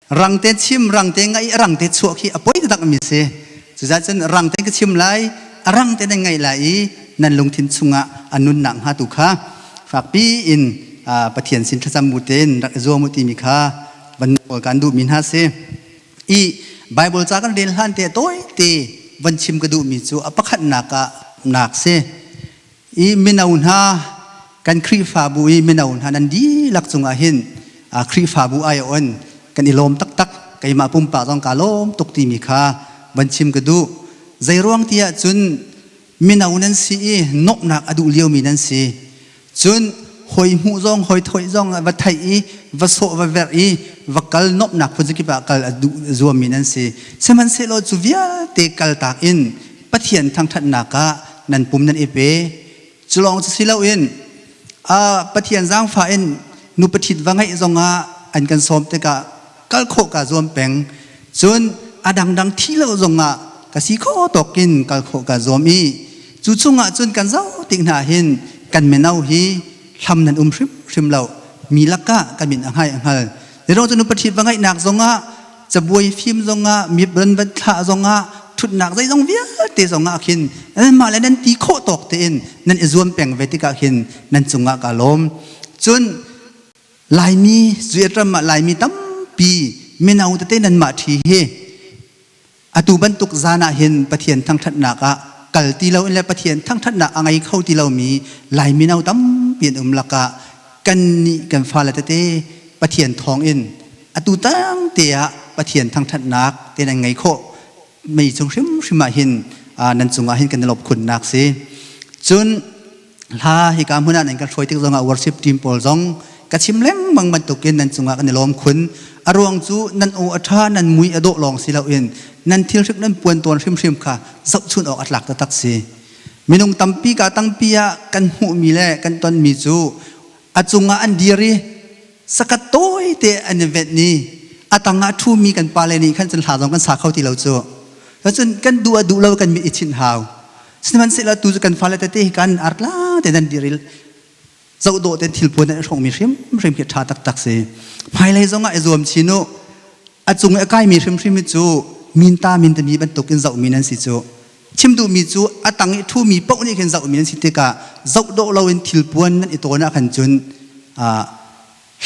Rangte chim, rangte ngaih, rangte chuah khi a poi taktak mi si. Cucaah cun rangte ka chim lai, a rangte nan ngaih lai i nan lungthin chungah a nunnak hnga tu kha fakpi in Pathian sin thlacam bu tein rak i zuam u timi kha van nawl kan duhmi hna si. I Bible ca kan rel hlan te tawite van chim ka duhmi cu a pakhatnak ah nak si. I mino hna kan Khrihfabu i mino hna nan dihlak cungah hin Khrihfabu ai on kan i lawm taktak. Keimah pumpak zong kaa lawm tuk timi kha van chim ka duh. Zeiruang ti ahcun mino nan si i nuamhnak a duh liomi nan si. Cun hawi hmuh zong hawi thawih zong va theih i va sawh va verh i va kal nuamhnak phun kip ah kal a duh zuammi nan si. Sihmanhsehlaw cu vialte kaltak in Pathian thangṭhatnak ah nan pum nan i pe. Cu lawng cu si loin Pathian zaangfah in nupa ṭhit va ngeih zongah an kan sawm tikah kal khawh kaa zuam peng. Cun a dangdang thi lo zongah ka si kho tawk in kal khawh kaa zuam i cu chungah cun kan zoh tik hna hin kan mino hi hlam nan um hrimhrim lo. Mi lakah kan min a hngai a hngal. Zeirong cu nupa ṭhit va ngeihnak zongah cabuai fim zongah mi ran van thlah zongah thutnak zeizong vialte zongah khin nanmah le nan ti khawh tawk tein nan i zuam peng ve tikah khin nan cungah ka lawm. Cun Laimi Zuet ram ah Laimi tampi mino tete nanmah ṭhi hi atu bantuk zan ah hin Pathian thangṭhatnak ah kal ti lo in le Pathian thangṭhatnak a ngei kho ti lomi Lai mino tampi an um lakah kannih kan fale tete Pathian thawng in atu tang te ah Pathian thangṭhatnak te nan ngei khawh mei cung hrimhrim ah hin nan cungah hin kan i lawmh khunnak si. Cun hla hika hmun ah nan kan hruai tik zongah worship team pawl zong ka chim lengmang bantukin nan cungah kan i lawm khun. A ruang cu nan aw a ṭha, nan mui a dawh lawng si loin nan thil hrim nan puan tawn hrimhrim kha zohchun awk a tlak taktak si. Minung tampi ka tangpi ah kan hmuhmi le kan tonmi cu a cungah an dir i sakat tawite an i venh i a tangah ṭhumi kan pale nih khan cun hla zong kan sa kho ti lo cu. Cun kan duh ah duh lo kan mit i chinh hau. Sihmanhsehlaw tu cu kan fale tete hi kan artla te nan dir i zohdawh ten thilpuan an i hrawngmi hrimhrim khi ṭha taktak si. Hmailei zongah i zuam chin u. A cung i a kaimi hrimhrim hi cu minta mintami bantuk in zohmi nan si cu. Chim duhmi cu a tang i ṭhumi paoh nih khin zohmi nan si tikah zohdawh loin thilpuan nan i tawn ah khan cun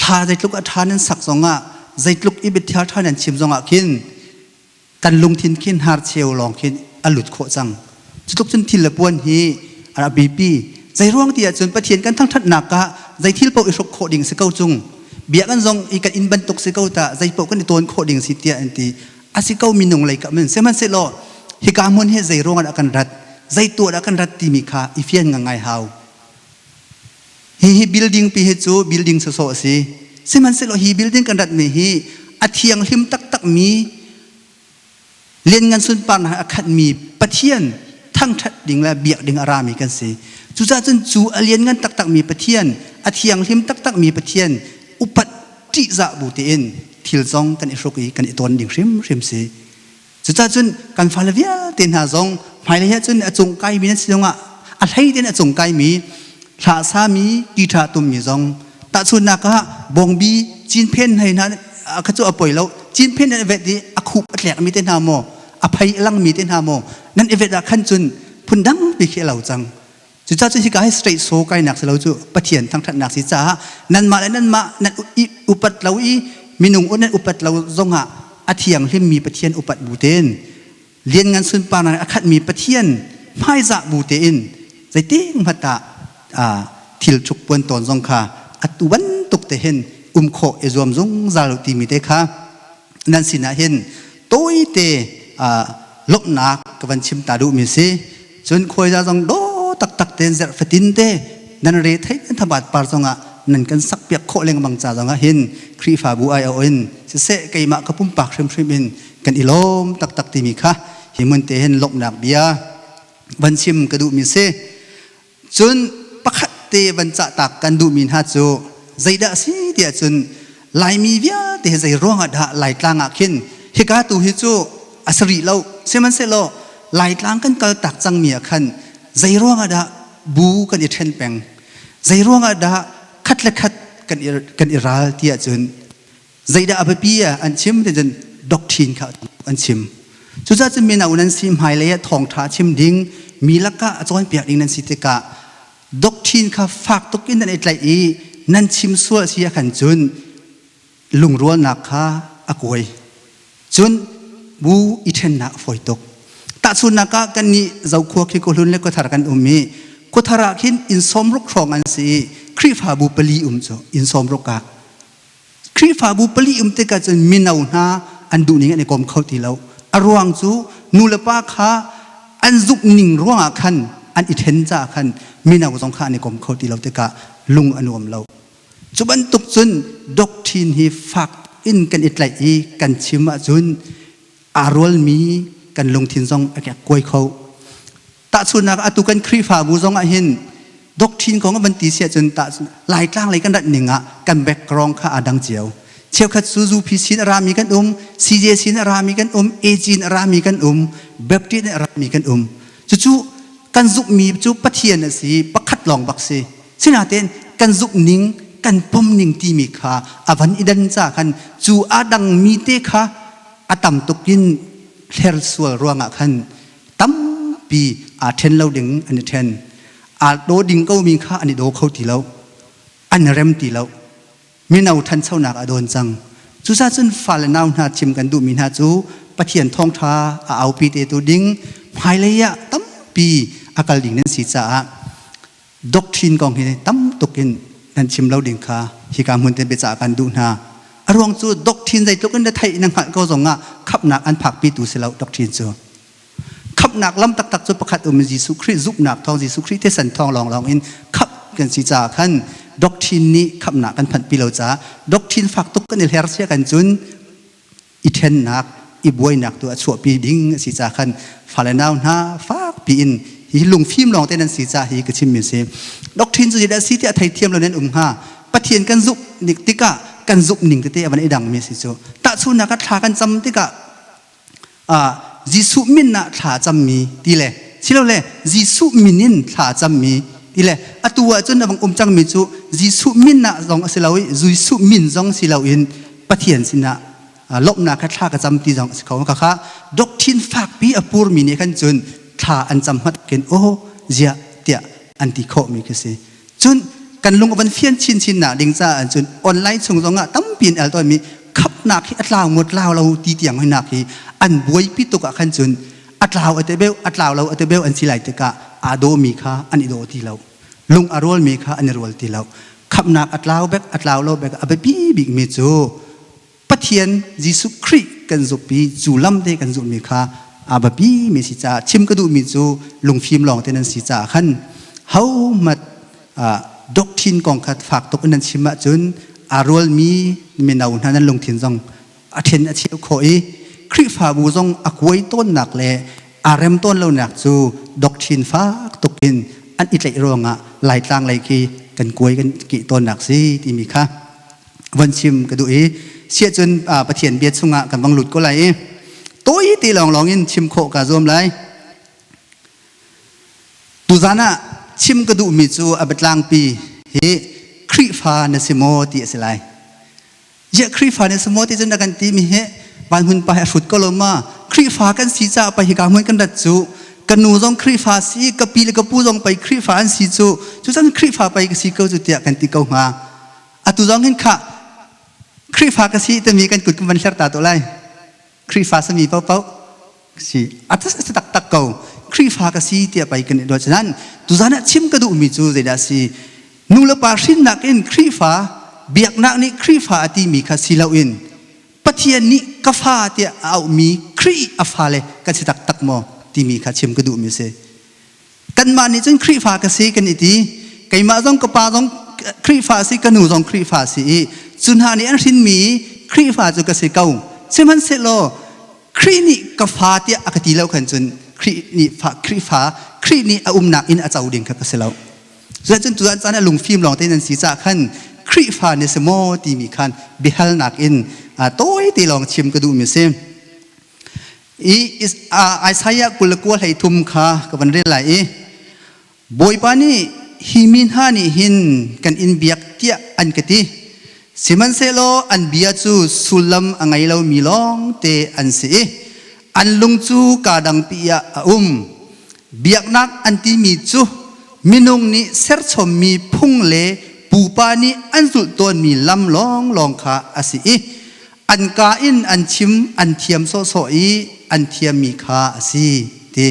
hla zeitluk a ṭha nan sak zongah zeitluk i biathial ṭha nan chim zongah khin kan lungthin khin hnarcheu lawng khin a lut khawh cang. Cutluk cun thil le puan hi a biapi. Zeiruang ti ahcun Pathian kan thangṭhatnak ah zei thil paoh i hruk khawh ding si ko cung. Biakinn zong i kan inn bantuk si ko ta zei paoh kan i tawn khawh ding si tiah an ti. A si ko minung lei kam in. Sihmanhsehlaw hika hmun hi zei ruangah dah kan rat, zei tuah dah kan rat timi kha i fian ngangai hau. Hihi building pi hi cu building sawsawh a si. Sihmanhsehlaw hi building kan ratmi hi a thianghlim taktakmi lianngan sunparnak a khatmi Pathian thangṭhat ding le biak ding a rami kan si. Cucaah cun cu a lianngan taktakmi Pathian, a thianghlim taktakmi Pathian upat ṭihzah bu tein thil zong kan i hruk i kan i tawn ding hrimhrim si. Cucaah cun kan fale vialte hna zong hmailei ah cun a cung kaimi nan si zongah a hlei tein a cung kaimi hla sami ṭiṭha tummi zong tahchunhnak ah bawngbi cinphen hei hna kha cu a poi lo cinphen nan i vet i a khup a tlekmi te hna maw a phei a langmi te hna maw nan i vet ah khan cun phundang pi khi a lo cang. Cucaah cu hika hi straight so kainak si lo cu Pathian thangṭhatnak si caah nanmah le nanmah nan upat lo i minung nan upat lo zongah a thianghlimmi Pathian upat bu tein lianngan sunparnak a khatmi Pathian hmaizah bu tein zeitik hmanh ah thil ṭhuk puan tawn zong kha atu bantuk te hin um khawh i zuam zungzal u timi te kha nan sinah hin tawite lawmhnak ka van chim ta duhmi si. Cun khuaiza zong daw taktak tein zerh fatin te nan re thei nan thabat par zongah nan kan sak piak khawh lengmang ca zongah hin Khrihfabu ai o in siseh keimah ka pumpak hrimhrim in kan i lawm taktak timi kha hi mun te hin lawmhnak bia van chim ka duhmi si. Cun pakhat te van cahtak kan duhmi hna cu zeidah a si tiah cun Laimi vialte zei ruangah dah Laitlang ah khin hika tu hi cu a si rih lo. Sihmanhsehlaw Laitlang kan kal tak cangmi ah khan zei ruangah dah bu kan i ṭhen peng? Zei ruangah dah khat le khat kan i ral tiah cun. Zeidah a biapi ah an chim ti cun doctrine kha an chim. Cucaah cun mino nan si hmailei ah thawngṭha chim ding mi lakah a cawnpiak ding nan si tikah doctrine kha fak tuk in nan i tlaih i nan chim sual si ah khan cun lungrualnak kha a kuai. Cun bu i ṭhennak a fawi tuk. Tahchunhnak ah kannih Zokhua khi Khuahlun le Khuathar kan um i Khuathar ah khin inn sawmruk hrawng an si i Khrihfabu pali um cu inn sawmruk ah Khrihfabu pali um tikah cun mino hna an duhning an i kom kho ti lo. A ruang cu nulepa kha an zumhning ruangah khan an i ṭhen caah khan mino zong kha an i kom kho ti lo tikah lung a nuam lo. Cu bantuk cun doctrine hi fak in kan i tlaih i kan chim ahcun aa rualmi kan lungthin zong a kekkuai kho. Tahchunhnak atu kan Khrihfabu zong ah hin doctrine kong a van ti si ahcun Laitlang lei kan rat ning ah kan background kha aa dang cio. Cheukhat cu Zupi sin a rami kan um, CJ sin a rami kan um, AG in a rami kan um, Baptist in a rami kan um. Cucu kan zumhmi cu Pathian a si, pakhat lawng bak si. Sinain kan zumhning, kan pomning timi kha a van i dan ca khan cu aa dangmi te kha a tam tuk in hler sual ruangah khan tampi aa ṭhen lo ding an i ṭhen. Aa daw ding komi kha an i daw kho ti lo. An i rem ti lo. Mino ṭhanchonak a dawn cang. Cucaah cun fale nau hna chim kan duhmi hna cu Pathian thawngṭha a aupi te tu ding hmailei ah tampi a kal ding nan si caah doctrine kong hi tam tuk in nan chim lo ding kha hika hmun te biacah kan duh hna. A ruang cu doctrine zeitluk in na theih na hngalh ko zongah khamhnak an phakpi tu si lo doctrine cu. Khamhnak lam taktak cu pakhat um Jesuh Khrih zumhnak thawng Jesuh Khrih thisen thawng lawnglawng in khamh kan si caah khan doctrine nih khamhnak kan phanhpi lo caah doctrine fak tuk kan i hler sia kan cun i ṭhennak i buainak tu a chuahpi ding a si caah khan fale nau hna fakpi in hi lungfim lawng te nan si caah hi ka chimmi si. Doctrine cu zeidah si tiah theithiam lo nan um hnga. Pathian kan zumh nik tikah kan zumh ning tete a van i dangmi si cu. Tahchunhnak ah thla kan cam tikah Jesuh min ah thla cammi ti le silole Jesuh min in thla cammi ti le atu ah cun a bang um cangmi cu Jesuh min ah zong a si lo i Jesuh min zong si loin Pathian sinah lawmhnak kha thla ka cam ti zong a si kho. Khakha doctrine fakpi a purmi nih khan cun thla an cam hmat ken aw ziah tiah an ti khawhmi khi si. Cun kan lung a van fian chinchin nak ding caah cun online chung zongah tampi in el tawnmi khapnak hi a tlau ngawt tlau lo ti tiang hi nak hi an buaipi tuk ah khan cun a tlau a te beu a tlau lo a te beu an si lai tikah aa dawmi kha an i daw ti lo lung a rualmi kha an i rual ti lo khamhnak a tlau bek a tlau lo bek a biapi bikmi cu Pathian Jesuh Khrih kan zumh i cu lam te kan zulhmi kha a biapi mi si caah chim ka duhmi cu lungfim lawng te nan si caah khan hohmat doctrine kong kha fak tuk in nan chim ahcun aa rualmi mino hna nan lungthin zong a ṭhen a cheu khawh i Khrihfabu zong a kuai tawnnak le aa rem tawn lonak cu doctrine fak tuk in an i tlaih ruangah Laitlang lei khi kan kuai kan kih tawnnak si timi kha von chim ka duh i siahcun Pathian bia chungah kan vang lut ko lai i tawi te lawnglawng in chim khawh kaa zuam lai. Tuzan ah chim ka duhmi cu a biatlangpi hi Khrihfa na si maw ti a si lai. Ziah Khrihfa na si maw ti cun na kan timi hi van hmun pa hi a hrut ko lo ma Khrihfa kan si caah pei hika hmun kan rat cu ka nu zong Khrihfa si ka pi le ka pu zong pei Khrihfa an si cu cucan Khrihfa pei ka si ko cu tiah kan ti ko hnga. Atu zong hin khah Khrihfa ka si timi kan kut kan van hler ta to lai. Khrihfa sami paohpaoh si a si taktak ko. Khrihfa ka si tiah pei kan i ruat. Nain tuzan ah chim ka duhmi cu zeidah si nu le pa hrinnak in Khrihfa biaknak nih Khrihfa a timi kha si loin Pathian nih ka fa tiah a auhmi Khrih a fale kan si taktak maw timi kha chim ka duhmi si. Kanmah nih cun Khrihfa ka si kan i ti. Keimah zong ka pa zong Khrihfa si, ka nu zong Khrihfa si i cu hna nih an hrinmi Khrihfa cu ka si ko. Sihmanhsehlaw Khrih nih ka fa tiah a ka ti lo khan cun Khrih nih fa Khrihfa Khrih nih a umnak in a co ding kha ka si lo. Cucun tuzan caan ah lungfim lawng te nan si caah khan Khrihfa na si maw timi khan biahalnak in tawi te lawng chim ka duhmi si. I Isaiah 29 hlei thum kha ka van rel lai i Bawipa nih hi mi hna nih hin kan in biak tiah an ka ti. Sihmanhsehlaw an bia cu sullam a ngei lomi lawngte an si i an lung cu kaa dangpi ah a um. Biaknak an timi cu minung nih serchommi phung le pupa nih an zulh tawnmi lam lawnglawng kha a si i an kaa in an chim an thiam sawhsawh i an thiammi kha a si ti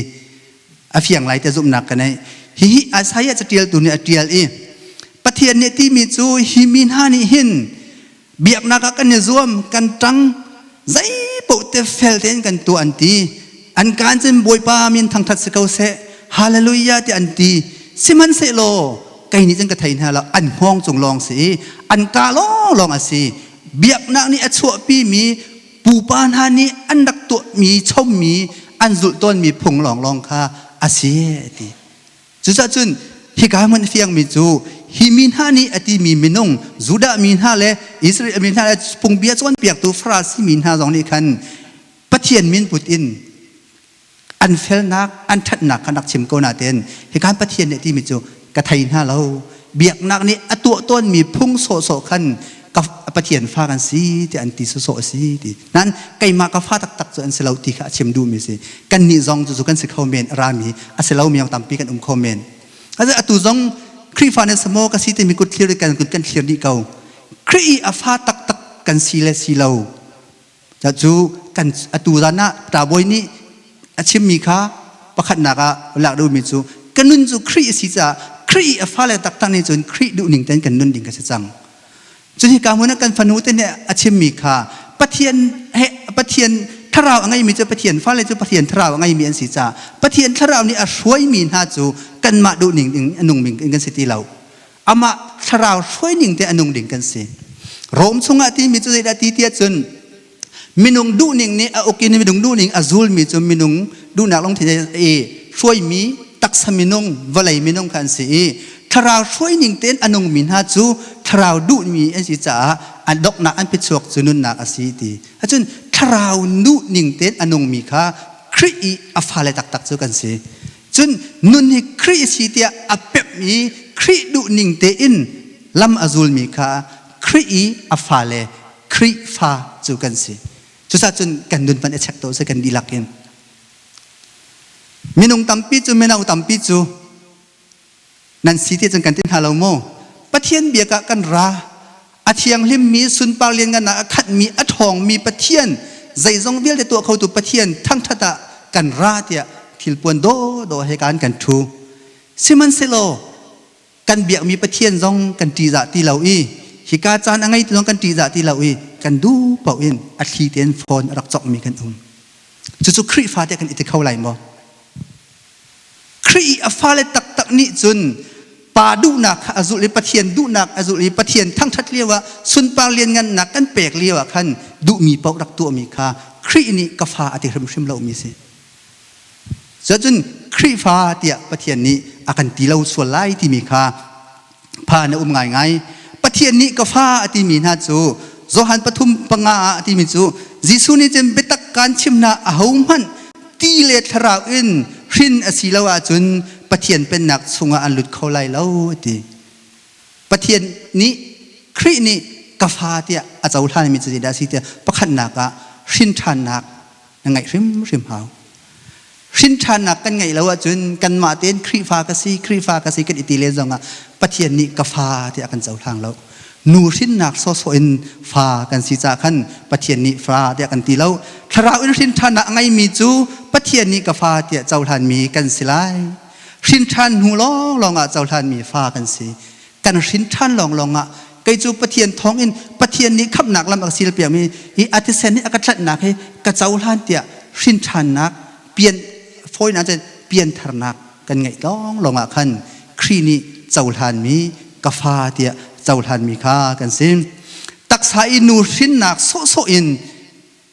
a fiang lai te zumhnak ka nei. Hihi Isaiah catialtu nih a tial i Pathian nih timi cu hi mi hna nih hin biaknak ah kan i zuam, kan ṭang, zeipaoh te fel tein kan tuah an ti. An kaan cun Bawipa min thangṭhat si ko seh, hallelujah ti an ti. Sihmanhsehlaw kei nih cun ka thei hna lo, an hngawng cung lawng si i an kaa lawnglawng a si. Biaknak nih a chuahpimi pupa hna nih an rak tuahmi chommi an zulh tawnmi phung lawnglawng kha a si a ti. Cucaah cun hika hmun fiangmi cu hi mi hna nih a timi minung Judah mi hna le Israel mi hna le phungbia cawnpiaktu Farasi mi hna zong nih khan Pathian min put in an felnak an ṭhatnak kha rak chim ko nain hika Pathian nih timi cu ka thei hna lo. Biaknak nih a tuah tawnmi phung sawhsawh khan ka Pathian fa kan si ti an ti sawsawh a si ti. Nain keimah ka fa taktak cu an si lo ti kha a chim duhmi si. Kannih zong cucu kan si kho men, a rami a si lomi zong tampi kan um kho men. Atu zong Khrihfa nih samaw ka si timi kut thlir kan kut kan thlir dih ko. Khrih i a fa taktak kan si le si lo cu kan atu zan ah ṭabawi nih a chimmi kha pakhatnak ah lak duhmi cu ka nun cu Khrih a si caah Khrih i a fale taktak nih cun Khrih duhning tein kan nun ding ka si cang. Cun hika hmun ah kan fanu te nih a chimmi kha Pathian he Pathian thlarau a ngeimi cu Pathian fale cu Pathian thlarau a ngeimi an si caah Pathian thlarau nih a hruaimi hna cu kanmah duhning in a nungmi kan si ti lo. Amah thlarau hruaining te a nung ding kan si. Rom chungah timi cu zeidah ti tiah cun minung duhning nih a uk in minung duhning a zulmi cu minung duhnak lungthin i hruaimi taksa minung vawlei minung kha an si i thlarau hruaining tein a nungmi hna cu thlarau duhmi an si caah an donghnak an phichuak cu nunnak a si ti. Acun thlarau duhning tein a nungmi kha Khrih i a fale taktak cu kan si. Cun nun hi Khrih a si tiah a pemh i Khrih duhning tein lam a zulmi kha Khrih i a fale Khrihfa cu kan si. Cucaah cun kan nun hmanh i check tuah usih kan dihlak in. Minung tampi cu mino tampi cu nan si ti cun kan ti hna lo maw? Pathian biak ah kan ra. A thianghlimmi sunpar lianngan ah a khatmi a ṭhawngmi Pathian zeizong vialte tuah khotu Pathian thangṭhat ah kan ra tiah thilpuan dawhdawh he kan kan ṭhu. Sihmanhsehlaw kan biakmi Pathian zong kan ṭihzah ti lo i hika caan a ngeitu zong kan ṭihzah ti lo i kan duh paoh in a thli tein phone a rak cawkmi kan um. Cucu Khrihfa tiah kan i ti kho lai maw? Khrih i a fale taktak nih cun pa duhnak kha a zulh i Pathian duhnak a zulh i Pathian thangṭhat lioah sunpar lianngannak kan pek lioah khan duhmi paoh rak tuahmi kha Khrih nih ka fa a ti hrimhrim lomi a si. Cuahcun Khrihfa tiah Pathian nih a kan ti lo sual lai timi kha phan a um ngaingai. Pathian nih ka fa a timi hna cu Johan 3:5 ah a timi cu Jesuh nih cun biatak kaan chim hna, ahohmanh ti le thlarau in hrin a si lo ahcun Pathian pennak chungah an lut kho lai lo a ti. Pathian nih Khrih nih ka fa tiah a cohlanmi cu zeidah a si tiah pakhatnak ah hrin ṭhannak na ngeih hrimhrim hau. Hrin ṭhannak kan ngeih lo ahcun kanmah tein Khrihfa ka si, Khrihfa ka si kan i ti len zongah Pathian nih ka fa tiah a kan cohlang lo. Nu hrinnak sawhsawh in fa kan si caah khan Pathian nih fa tiah kan ti lo. Thlarau in hrin ṭhannak a ngeimi cu Pathian nih ka fa tiah cohlanmi kan si lai. Hrin ṭhan hnu lawnglawng ah cohlanmi fa kan si. Kan hrin ṭhan lawnglawng ah kei cu Pathian thawngin Pathian nih khamhnak lam a ka silpiakmi hi a thisen nih a ka tlanhnak hi ka cohlan tiah hrin ṭhannak pian fawinak cun piantharnak kan ngeih lawnglawng ah khan Khrih nih cohlanmi ka fa tiah cohlanmi kha kan si. Taksa i nu hrinnak sawhsawh in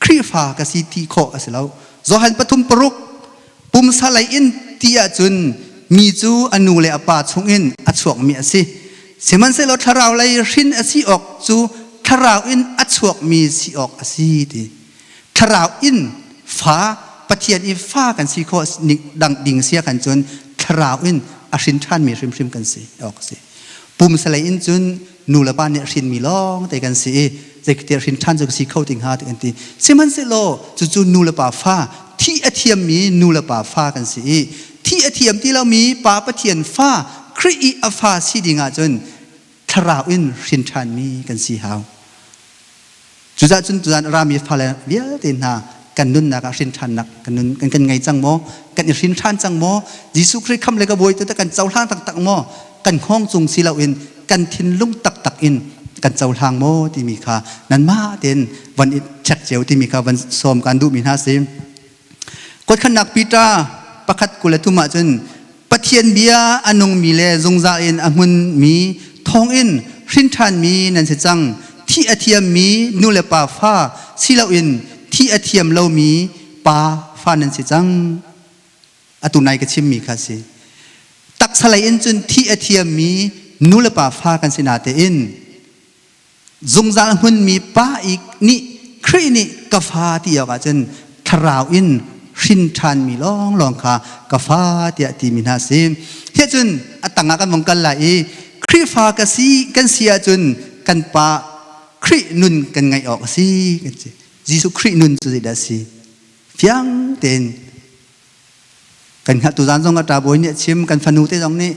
Khrihfa ka si ti khawh a si lo. Johan 3:6 pumsa lei in ti ahcun mi cu a nu le a pa chungin a chuakmi a si. Sihmanhsehlaw thlarau lei hrin a si awk cu thlarau in a chuakmi si awk a si ti. Thlarau in fa Pathian i fa kan si khawh dang ding sia kan cun thlarau in a hrin ṭhanmi hrimhrim kan si awk a si. Pumsalei in cun nu le pa nih hrinmi lawng te kan si i zeikatiah hrin ṭhan cu ka si kho ti hnga ti kan ti. Sihmanhsehlaw cucu nu le pa fa, thih a thiammi nu le pa fa kan si i thih a thiam ti lomi Pa Pathian fa, Khrih i a fa si ding ahcun thlarau in hrin ṭhanmi kan si hau. Cucaah cun tuzan a rami fale vialte hna kan nunnak ah hrin ṭhannak kan nun kan, kan ngei cang maw? Kan i hrin ṭhan cang maw? Jesuh Khrih kham le ka bawi te kan cohlang taktak maw? Kan hngawng cung si loin kan thinlung taktak in kan cohlang maw timi kha nanmah tein van i check cio timi kha van sawm kan duhmi hna si. Kuatkhannak Peter pakhat 23 ah cun Pathian bia a nungmi le zungzal in a hmunmi thawngin hrinṭhanmi nan si cang. Thih a thiammi nu le pa fa si loin thih a thiam lomi pa fa nan si cang. Atu nai ka chimmi kha si. Taksa lei in cun thih a thiammi nu le pa fa kan si natein Zungzal hmunmi pa i nih Khrih nih ka fa ti awk ahcun thlarau in hrin ṭhanmi lawnglawng kha ka fa tiah timi hna si. Hi cun a tangah kan vong kal lai i Khrihfa ka si kan si ahcun kan pa Khrih nun kan ngaih awk a si kan si. Jesuh Khrih nun cu zeidah a si? Fiang tein Kan hngalh tuzaan zong a ṭa bawi nih a chim, kan fanu te zong nih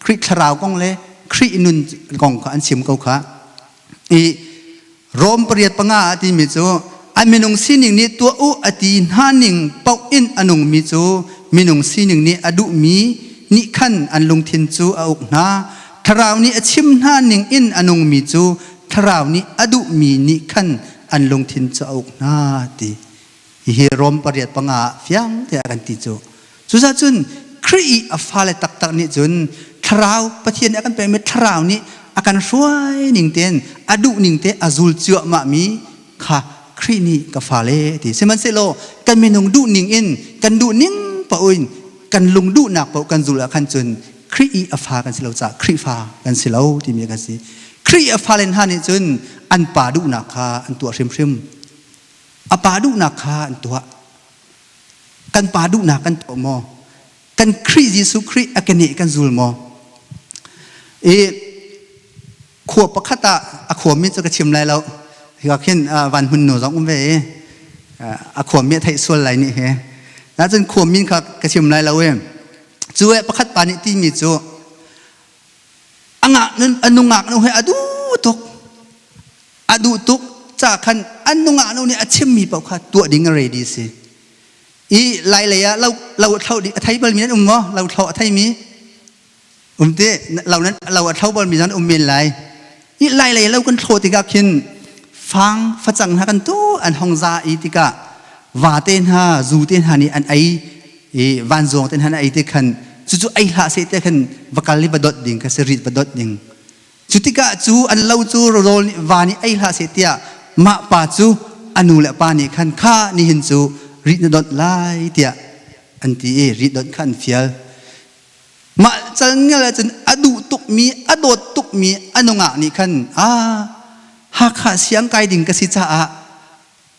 Khrih thlarau kong le Khrih nun kong kha an chim ko kha. I Rom pariat panga ah timi cu an minung sining nih tuah u a ti hna ning paoh in a nungmi cu minung sining nih a duhmi nih khan an lungthin cu a uk hna. Thlarau nih a chim hna ning in a nungmi cu thlarau nih a duhmi nih khan an lungthin cu a uk hna ti. Hihi Rom pariat panga ah fiang tiah kan ti cu. Cucaah cun Khrih i a fale taktak nih cun thlarau Pathian nih a kan pekmi thlarau nih a kan hruai ning tein a duh ning te a zul cuahmah mi kha Khrih nih ka fale ti. Sihmanhsehlaw kan minung duh ning in kan duh ning paoh in kan lung duhnak paoh kan zul ah khan cun Khrih i a fa kan si lo caah Khrihfa kan si lo timi kan si. Khrih i a fale hna nih cun an pa duhnak kha an tuah hrimhrim. A pa duhnak kha an tuah. Kan pa duhnak kan tuah maw? Kan Khrih Jesuh Khrih a keneh kan zul maw? I khua pakhat ah a khuami cu ka chim lai lo. Hika khin van hmun nu zong um ve i a khuami a theih sual lai nih hi. Nacun khuami kha ka chim lai lo i cu pakhat pa nih timi cu a ngak nun a nungak nu he a duh tuk a duh tuk ca khan an nungak nu nih a chimmi paoh kha tuah ding a ready si i lai lei ah lo lo a thlo a thei bal mi nan um maw lo thlo a thei mi um te lo nan lo a thlo bal mi nan um men lai i lai lei lo kan thlo tikah khin fang facang hna kan tu an hong za i tikah vate hna zu te hna nih an ei i vanzuang te hna an ei te khan cucu ei hlah seh te khan va kal i va dot ding kha si rit va dot ding Cu tikah cu an lo cu rawl nih va nih ei hlah seh tiah mah pa cu a nu le pa nih khan kha nihin cu rit na donh lai tiah an ti i rit donh kha an fial. Mah calngel ahcun a duh tukmi, a dawt tukmi a nungak nih khan ah Hakha siang kai ding ka si caah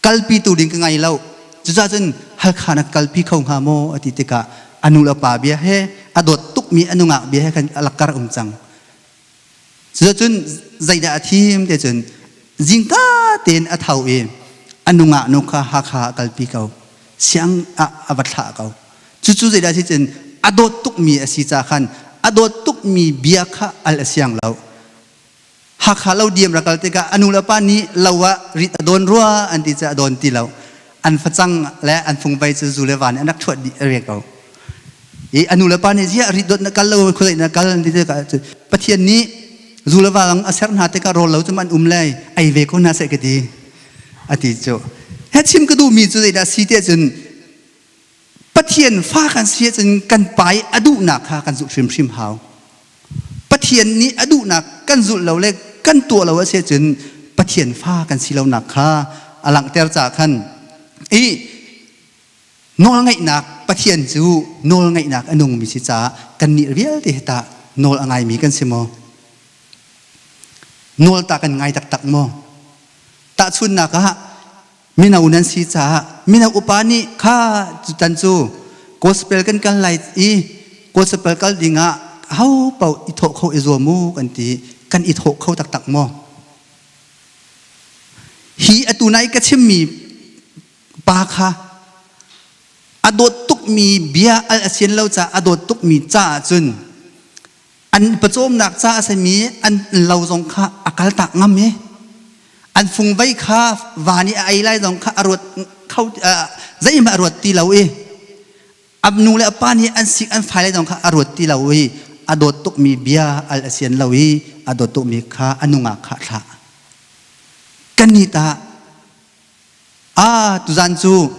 kalpitu ding ka ngei lo. Cucaah cun Halkha na kalpi kho hnga maw a ti tikah a nu le pa bia he a dawt tukmi a nungak bia he khan a lakkar um cang. Cucun zeidah a thim te cun zingka tein a tho i a nungah nu kha Hakha ah kalpi ko. Siang ah a va thlah ko. Cucu zeidah si cun a dawt tukmi a si ca khan a dawt tukmi bia kha al a siang lo. Hakha lo diam rak kal tikah a nu le pa nih lo ah rit a dawn rua an ti caah a dawn ti lo. An facang le an fungvei cu zu le va nih an rak thuat dih a re ko. I a nu le pa nih ziah rit dot na kal lo khuadei na kal an ti tikah Pathian nih zu le va a ser hna tikah rawl lo cu an um lai ei ve ko hna seh ka ti a ti cu. He chim ka duhmi cu zeidah si tiah cun Pathian fa kan si ahcun kan pa i a duhnak kha kan zulh hrimhrim hau. Pathian nih a duhnak kan zulh lo le kan tuah lo a si ahcun Pathian fa kan si lonak kha a langhter caah khan i Nawlngaihnak Pathian cu nawlngaihnak a nungmi si caah kannih vialte hi tah nawl a ngaimi kan si maw? Nawl tah kan ngai taktak maw? Tahchunhnak ah mino nan si caah mino upa nih kha tutan cu gospel kan kal lai i gospel kal dingah aho paoh i thawh kho i zuam u kan ti. Kan i thawh kho taktak maw? Hi atu nai ka chimmi pa kha a dawt tukmi bia al a sian lo caah a dawt tukmi caah cun an pawcawmnak ca a simi an lo zong kha a kaltak ngam i an fungvei kha va nih a ei lai zong kha a ruat kho zeihmanh a ruat ti lo i a nu le a pa nih an sik an fai lai zong kha a ruat ti lo i a dawt tukmi bia al a sian lo i a dawt tukmi kha a nungak kha a thlah. Kannih tah Ah, tuzan cu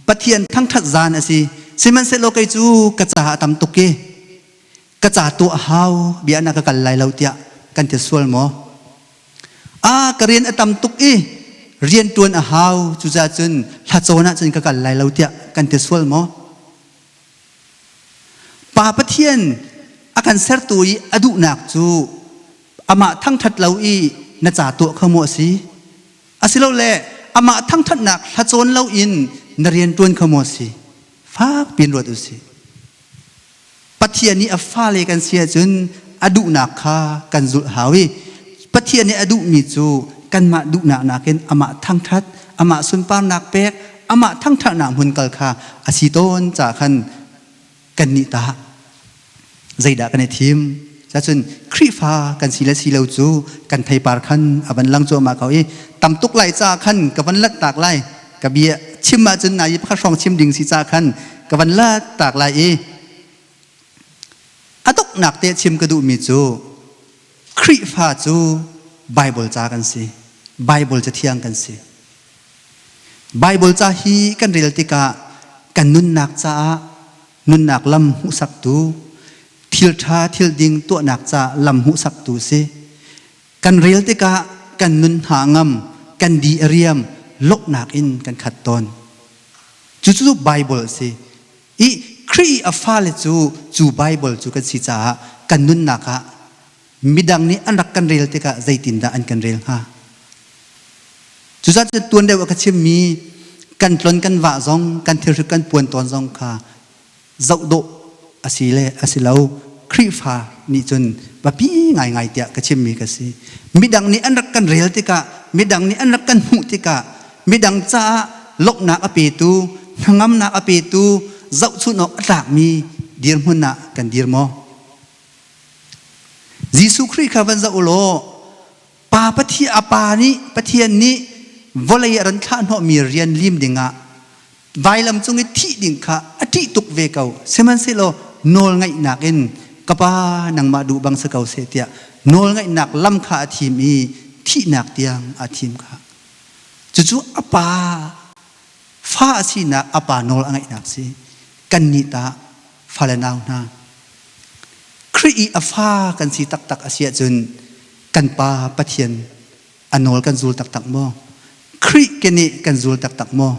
Pathian thangṭhat zan a si. Sihmanhsehlaw kei cu ka ca a tam tuk i ka ca tuah a hau bia na ka kal lai lo tiah kan ti sual maw? Ah, ka rian a tam tuk i rian ṭuan a hau cucaah cun hlacawn ah cun ka kal lai lo tiah kan ti sual maw? Pa Pathian a kan sertu i a duhnak cu amah thangṭhat lo i na ca tuah kha maw a si? Asilole amah thangṭhatnak hlacawn loin na rianṭuan kha maw a si? Fak piin ruat u sih. Pathian nih a fale kan si ahcun a duhnak kha kan zulh hau i Pathian nih a duhmi cu kanmah duhnak nakin amah thangṭhat, amah sunparnak pek, amah thangṭhatnak hmun kal kha a si tawn caah khan kannih tah zeidah kan i thim? Cacun Khrihfa kan si le si lo cu kan theipar khan a van lang cuahmah ko i tam tuk lai ca khan ka van lat tak lai. Ka bia chim ahcun nai pakhat hrawng chim ding si ca khan ka van lat tak lai i a donghnak te chim ka duhmi cu Khrihfa cu Bible ca kan si. Bible cathiang kan si. Bible ca hi kan rel tikah kan nunnak caah nunnak lam hmuhsaktu, thil ṭha thil ding tuahnak ca lam hmuhsaktu si. Kan rel tikah kan nun hna ngam, kan di a riam, lawmhnak in kan khat tawn. Cucu Bible a si. I Khrih a fale cu cu Bible cu kan si caah kan nunnak ah midang nih an rak kan rel tikah zeitindah an kan rel hnga? Cucaah cun tuan deuh a ka chimmi kan tlon kan vah zong kan thilhrik kan puan tawn zong kha zoh dawh a si le a si lo Khrihfa nih cun biapi ngaingai tiah ka chimmi ka si. Midang nih an rak kan rel tikah midang nih an rak kan hmuh tikah midang caah lawmhnak a petu hnangamnak a petu zohchunh awk a tlakmi dirhmun ah kan dir maw? Jesuh Khrih kha van zoh u law Pa Pathian a pa nih Pathian nih vawlei a ran thlah hnawhmi rian lim dingah vailam cung i thih ding kha a ṭih tuk ve ko. Sihmanhsehlaw nawlngaihnak in ka pa nangmah duh bang si ko seh tiah nawlngaihnak lam kha a thim i thihnak tiang a thim kha. Cucu a pa fa a sinak a pa nawl a ngaihnak si. Kannih tah fale nau hna Khrih i a fa kan si taktak a si ahcun kan Pa Pathian a nawl kan zul taktak maw? Khrih ke nih kan zul taktak maw?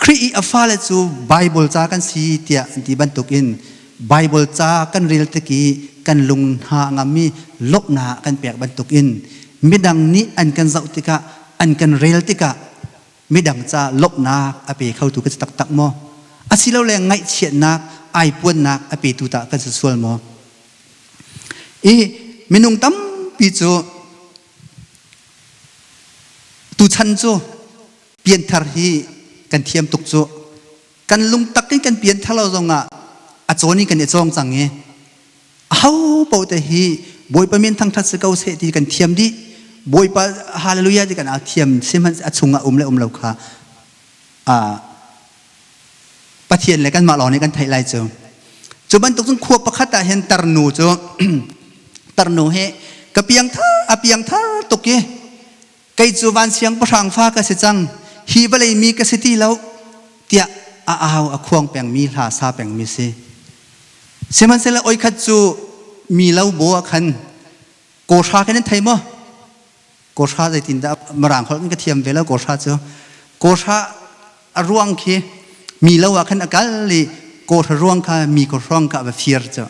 Khrih i a fale cu Baibal ca kan si tiah an ti bantukin Baibal ca kan rel tik i kan lung hna a ngam i lawmhnak kan pek bantukin midang nih an kan zoh tikah an kan rel tikah midang ca lawmhnak a pe khotu kan si taktak maw? Asilole ngaihchiatnak, aipuannak a petu tah kan si sual maw? I minung tampi cu tuchan cu pianthar hi kan thiam tuk cu. Kan lungtak in kan pianthar lo zongah a cawn in kan i cawng cang i aho paoh te hi Bawipa min thangṭhat si ko seh ti kan thiam dih. Bawipa hallelujah ti kan aa thiam sihmanh a chungah um le um lo kha Pathian le kanmah lawng nih kan theih lai cu. Cu bantuk cun khua pakhat ah hin tarnu cu tarnu hi ka piangthar a piangthar tuk i kei cu van siangpahrang fa ka si cang hi vawlei mi ka si ti lo tiah a au a khuang pengmi hla sa pengmi si. Sihmanhsehlaw oi khat cu mi lo bo ah khan kawhra kan in thei maw? Kawhra zeitindah Mirang holh in ka thiam ve lo kawhra cu. Kawhra a ruang khi mi lo ah khan a kal i kawhra ruang kha mi kawhruang kha a va fir cu.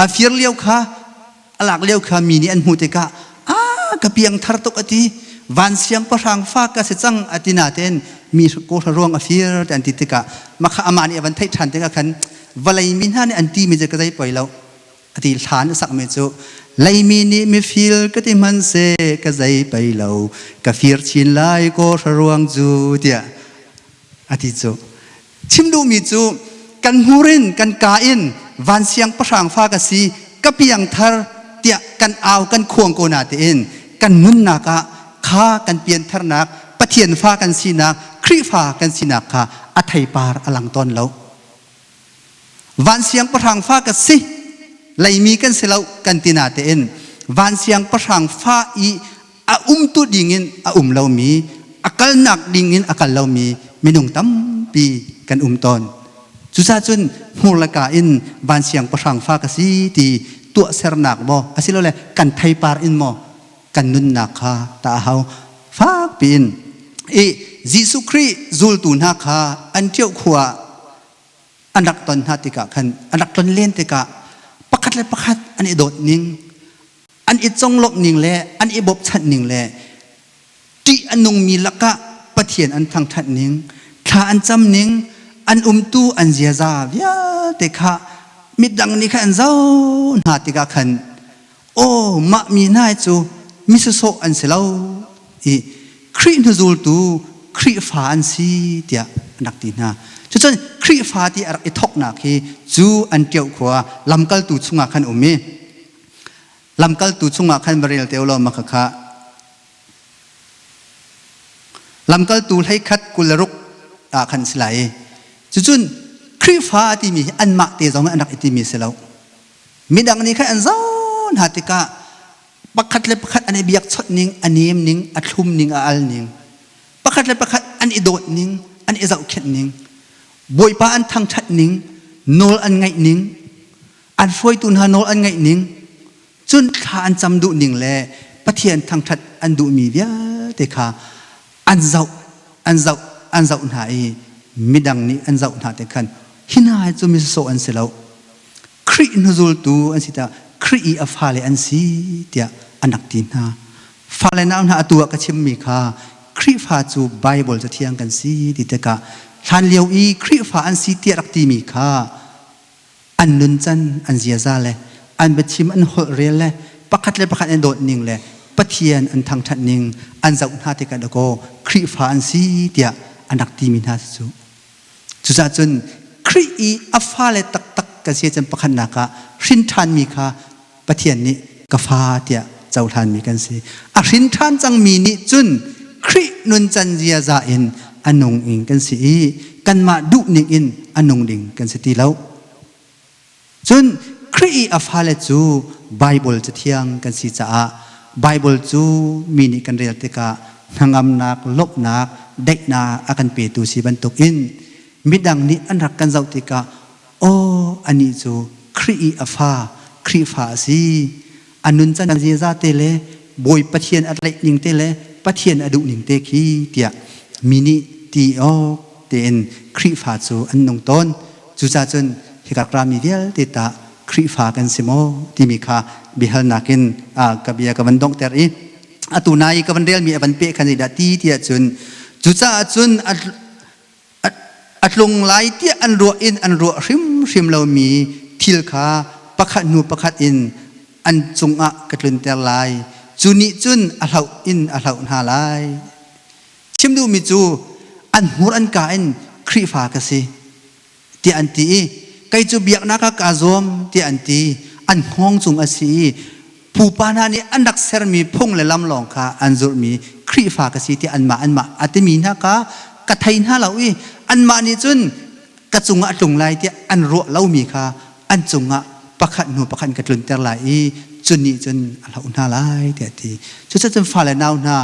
A fir lio kha a lak lio kha mi nih an hmuh tikah a ka piang thar tuk a ti van siangpahrang fa ka si cang a ti natein mi kawhra ruang a fir ti an ti tikah makha amah nih a van theih ṭhan tikah khan. Vawlei mi hna nih an timi cu ka zei poi lo. Ati hlan a sakmi cu Leimi nih mifil ka ti hmanhseh ka zei pei lo ka fir chin lai kaw hraruang cu tiah a ti cu. Chim duhmi cu kan hmur in kan ka in van siangpahrang fa ka si ka piangthar tiah kan au kan khuang ko na tiin kan nunnak ah kha kan piantharnak Pathian fa kan sinak Khrihfa kan sinak kha a theipar a lang tawn lo. Van siangpahrang fa ka si leimi kan si lo kan ti na tein van siangpahrang fa i a umtu dingin a um lomi a kalnak dingin a kal lomi minung tampi kan um tawn. Cucaah cun hmur le ka in van siangpahrang fa ka si ti tuahsernak maw asilole kan theipar in maw kan nunnak kha ta a hau fak piin i Jesuh Khrih zultu hna kha Antioch khua an rak ton hna tikah khan an rak ton len tikah pakhat le pakhat an i dawt ning an i conglawmh ning le an i bawmhchanh ning le ṭih a nungmi lakah Pathian an thangṭhat ning thla an cam ning an umtu an ziaza vialte kha midang nih khan an zoh hna tikah khan aw mah mi hna cu mi sawsawh an si lo i Khrih hnuzultu Khrihfa an si tiah an rak ti hna. Cucun Khrihfa ti a rak i thawknak hi cu an ṭioh khua lamkaltu chungah khan um i lamkaltu chungah khan va rel te u law maka kha lamkaltu 11 26 ah khan si lai i cucun Khrihfa a timi hi anmah te zong an rak i timi si lo. Midang nih khan an zoh hna tikah pakhat le pakhat an i biakchawnh ning, a nem ning, a thlum ning, a al ning, pakhat le pakhat an i dawt ning, an i zohkhenh ning, Bawipa an thangṭhat ning, nawl an ngaih ning, an hruaitu hna nawl an ngaih ning, cun thla an cam duh ning le Pathian thangṭhat an duhmi vialte kha an zoh, an zoh, an zoh hna i midang nih an zoh hna te khan hi hna hi cu mi sawsawh an si lo. Khrih hnuzultu an si tiah Khrih i a fale an si tiah an rak ti hna. Fale nau hna atu ah ka chimmi kha Khrihfa cu Baibal cathiang kan si ti tikah hlanlio i Khrihfa an si tiah rak timi kha an nuncan an ziaza le an biachim an holh rel le pakhat le pakhat an dawt ning le Pathian an thangṭhat ning an zoh hna tikah dakaw Khrihfa an si tiah an rak timi hna cu Cucaah cun Khrih i a fale taktak kan si ahcun pakhatnak ah hrin ṭhanmi kha Pathian nih ka fa tiah cohlanmi kan si. A hrin ṭhan cangmi nih cun Khrih nuncan ziaza in a nung ing kan si i kanmah duhning in a nung ding kan si ti lo. Cun Khrih i a fale cu Baibal Cathiang kan si caah Baibal cu mi nih kan rel tikah hnangamnak, lawmhnak, daihnak a kan petu si bantukin midang nih an rak kan zoh tikah aw anih cu Khrih i a fa, Khrihfa a si. A nuncan ziaza te le Bawi Pathian a tlaih ning te le Pathian a duh ning te khi tiah mi nih ti awk tein Khrihfa cu an nung tawn. Cucaah cun hika rami vialte tah Khrihfa kan si maw timi kha biahalnak in ka bia ka van donghter i atu nai i ka van relmi a van peh khan zeidah ti tiah cun cucaah cun a tlung lai tiah an ruah in an ruah hrimhrim lomi thil kha pakhat hnu pakhat in an cungah ka tlunter lai cu nih cun a hloh in a hloh hna lai Chim duhmi cu an hmur an ka in Khrihfa ka si tiah an ti i kei cu biaknak ah kaa zuam tiah an ti. An hngawng cung a si i pupa hna nih an rak sermi phung le lam lawng kha an zulhmi Khrihfa ka si tiah anmah anmah a timi hna kha ka thei hna lo i anmah nih cun ka cungah a tlung lai tiah an ruah lomi kha an cungah pakhat hnu pakhat ka tlunter lai i cu nih cun a hloh hna lai tiah a ti. Cucaah fale nau hna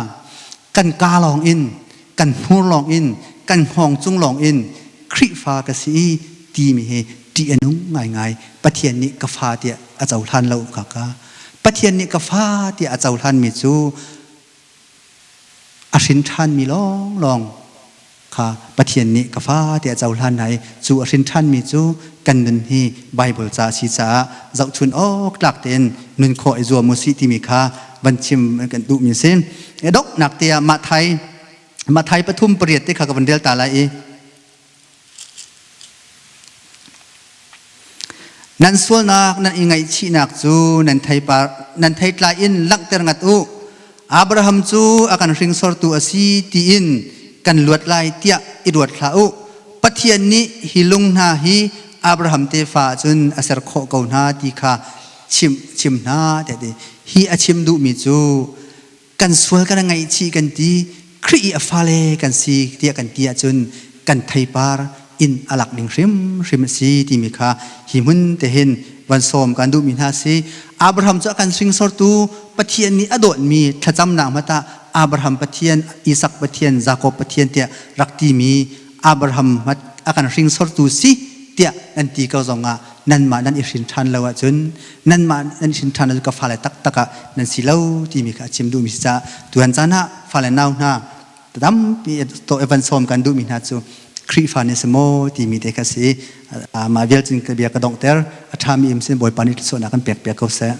kan ka lawng in kan hmur lawng in kan hngawng cung lawng in Khrihfa ka si i timi hi ṭih a nung ngaingai. Pathian nih ka fa tiah a cohlan lo kha ka. Pathian nih ka fa tiah a cohlanmi cu a hrin ṭhanmi lawnglawng kha Pathian nih ka fa tiah a cohlan hna i cu a hrin ṭhanmi cu kan nun hi Baibal ca a si caah zohchun awk tlak tein nun khawh i zuam u sih timi kha van chim kan duhmi a si. Donghnak te ah Matthai Matthai 3:8 te kha ka van rel ta lai i. Nan sualnak nan i ngaihchihnak cu nan theipar nan theitlai in langhter ngat u. Abraham cu a kan hringsortu a si tiin kan luat lai tiah i ruat hlah u. Pathian nih hi lung hna hi Abraham tefa cun a ser khawh ko hna ti kha chim chim hna tiah ti. Hi a chim duhmi cu kan sual kan ngaihchih kan ti Khrih i a fale kan si tiah kan ti ahcun kan theipar in a lak ding hrimhrim a si timi kha hi hmun te hin van sawm kan duhmi hna si. Abraham cu a kan hringsortu Pathian nih a dawtmi thlacamnak hmata Abraham Pathian, Isak Pathian, Jakob Pathian tiah rak timi Abraham a kan hringsortu si tiah nan ti ko zongah nanmah nan i hrin ṭhan lo ahcun nanmah nan hrin ṭhan ahcun ka fale taktak ah nan si lo timi kha a chim duhmi si caah tuhan caan ah fale nau hna tampi to evan sawm kan duhmi hna cu Khrihfa nih si maw timi te kha si. Mah vial cun ka bia ka donghter. A ṭhami im sin Bawipa nih thluachuahnak kan pek piak ko seh.